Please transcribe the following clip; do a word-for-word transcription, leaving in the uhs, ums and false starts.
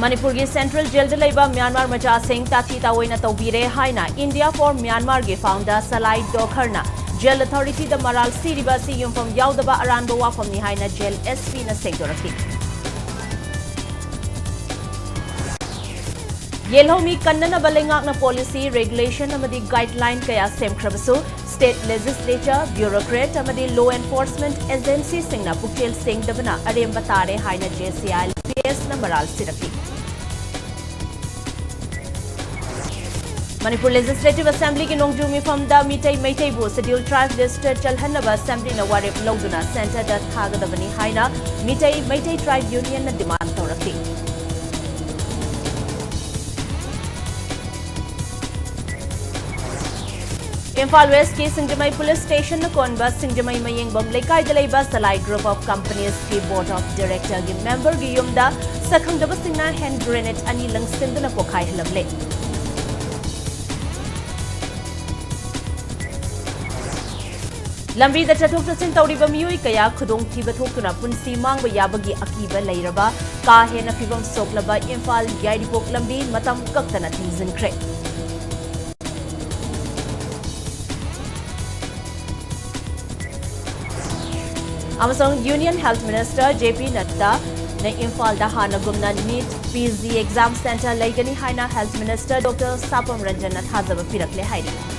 ꯃꯅꯤꯄꯨꯔꯒꯤ ꯁꯦꯟꯇ꯭ꯔꯦꯜ ꯖꯦꯜꯗ ꯂꯩꯕ ꯃ꯭ꯌꯥꯟꯃꯥꯔ ꯃꯆꯥꯁꯤꯡ ꯇꯥꯊꯤ ꯇꯥꯑꯣꯏꯅ ꯇꯧꯕꯤꯔꯦ ꯍꯥꯏꯅ ꯏꯟꯗꯤꯌꯥ ꯐꯣꯔ ꯃ꯭ꯌꯥꯟꯃꯥꯔꯒꯤ ꯐꯥꯎꯟꯗꯔ ꯁꯂꯥꯏ ꯗꯣꯈꯔꯅ ꯖꯦꯜ ꯑꯣꯊꯣꯔꯤꯇꯤꯗ ꯃꯔꯥꯜ ꯁꯤꯔꯤꯕ ꯑꯁꯤ ꯌꯨꯝꯐꯝ ꯌꯥꯎꯗꯕ ꯑꯔꯥꯟꯕ ꯋꯥꯐꯝꯅꯤ ꯍꯥꯏꯅ ꯖꯦꯜ ꯑꯦꯁ ꯄꯤꯅ ꯁꯦꯡꯗꯣꯔꯛꯈꯤ꯫ ꯌꯦꯜꯍꯧꯃꯤ ꯀꯟꯅꯅꯕ ꯂꯩꯉꯥꯛꯅ ꯄꯣꯂꯤꯁꯤ, ꯔꯦꯒꯨꯂꯦꯁꯟ ꯑꯃꯗꯤ ꯒꯥꯏꯗꯂꯥꯏꯟ ꯀꯌꯥ ꯁꯦꯝꯈ꯭ꯔꯕꯁꯨ, ꯁ꯭ꯇꯦꯠ ꯂꯦꯖꯤꯁꯂꯦꯆꯔ, ꯕ꯭ꯌꯨꯔꯣꯀ꯭ꯔꯦꯠ ꯑꯃꯗꯤ ꯂꯣ ꯑꯦꯟꯐꯣꯔꯁꯃꯦꯟꯠ ꯑꯦꯖꯦꯟꯁꯤꯁꯤꯡꯅ ꯄꯨꯛꯆꯦꯜ ꯁꯦꯡꯗꯕꯅ ꯑꯔꯦꯝꯕ ꯇꯥꯔꯦ ꯍꯥꯏꯅ J C I L P ꯑꯦꯁꯅ ꯃꯔꯥꯜ ꯁꯤꯔꯛꯂꯤ꯫ ꯃꯅꯤꯄꯨꯔ ꯂꯦꯖꯤꯁꯂꯦꯇꯤꯚ ꯑꯦꯁꯦꯝꯕ꯭ꯂꯤꯒꯤ ꯅꯣꯡꯖꯨ ꯃꯤꯐꯝꯗ ꯃꯤꯇꯩ ꯃꯩꯇꯩꯕꯨ ꯁꯦꯗ꯭ꯌꯨꯜ ꯇ꯭ꯔꯥꯏꯕ ꯂꯤꯁꯇ ꯆꯜꯍꯟꯅꯕ ꯑꯦꯁꯦꯝꯕ꯭ꯂꯤꯅ ꯋꯥꯔꯦꯞ ꯂꯧꯗꯨꯅ ꯁꯦꯟꯇꯔꯗ ꯊꯥꯒꯗꯕꯅꯤ ꯍꯥꯏꯅ ꯃꯤꯇꯩ ꯃꯩꯇꯩ ꯇ꯭ꯔꯥꯏꯕ ꯌꯨꯅꯤꯌꯟꯅ ꯗꯤꯃꯥꯟ ꯇꯧꯔꯛꯂꯤ꯫ ꯏꯝꯐꯥꯜ ꯋꯦꯁꯀꯤ ꯁꯤꯡꯖꯃꯩ ꯄꯨꯂꯤꯁ ꯁ꯭ꯇꯦꯁꯟꯅ ꯀꯣꯟꯕ ꯁꯤꯡꯖꯃꯩ ꯃꯌꯦꯡꯕꯝ ꯂꯩꯀꯥꯏꯗ ꯂꯩꯕ ꯁꯂꯥꯏ ꯒ꯭ꯔꯨꯞ ꯑꯣꯐ ꯀꯝꯄꯅꯤꯁꯀꯤ ꯕꯣꯔꯗ ꯑꯣꯐ ꯗꯤꯔꯦꯛꯇꯔꯒꯤ ꯃꯦꯝꯕꯔꯒꯤ ꯌꯨꯝꯗ ꯁꯛꯈꯪꯗꯕꯁꯤꯡꯅ ꯍꯦꯟ ꯒ꯭ꯔꯦꯅꯦꯗ ꯑꯅꯤ ꯂꯪꯁꯤꯟꯗꯨꯅ ꯄꯣꯈꯥꯏꯍꯜꯂꯝꯂꯦ꯫ ꯂꯝꯕꯤꯗ ꯆꯠꯊꯣꯛ ꯆꯠꯁꯤꯟ ꯇꯧꯔꯤꯕ ꯃꯤꯑꯣꯏ ꯀꯌꯥ ꯈꯨꯗꯣꯡꯊꯤꯕ ꯊꯣꯛꯇꯨꯅ ꯄꯨꯟꯁꯤ ꯃꯥꯡꯕ ꯌꯥꯕꯒꯤ ꯑꯀꯤꯕ ꯂꯩꯔꯕ ꯀꯥ ꯍꯦꯟꯅ ꯐꯤꯕꯝ ꯁꯣꯛꯂꯕ ꯏꯝꯐꯥꯜ ꯌꯥꯏꯔꯤꯄꯣꯛ ꯂꯝꯕꯤ ꯃꯇꯝ ꯀꯛꯇꯅ ꯊꯤꯡꯖꯤꯟꯈ꯭ꯔꯦ꯫ ꯑꯃꯁꯨꯡ union health minister J P ꯅꯠꯇꯥꯅ ꯏꯝꯐꯥꯜꯗ ꯍꯥꯟꯅꯒꯨꯝꯅ NEET P G exam centre ꯂꯩꯒꯅꯤ ꯍꯥꯏꯅ ꯍꯦꯜꯊ ꯃꯤꯅꯤꯁꯇꯔ ꯗꯣꯛꯇꯔ ꯁꯥꯄꯝ ꯔꯟꯖꯟꯅ ꯊꯥꯖꯕ ꯄꯤꯔꯛꯂꯦ ꯍꯥꯏꯔꯤ꯫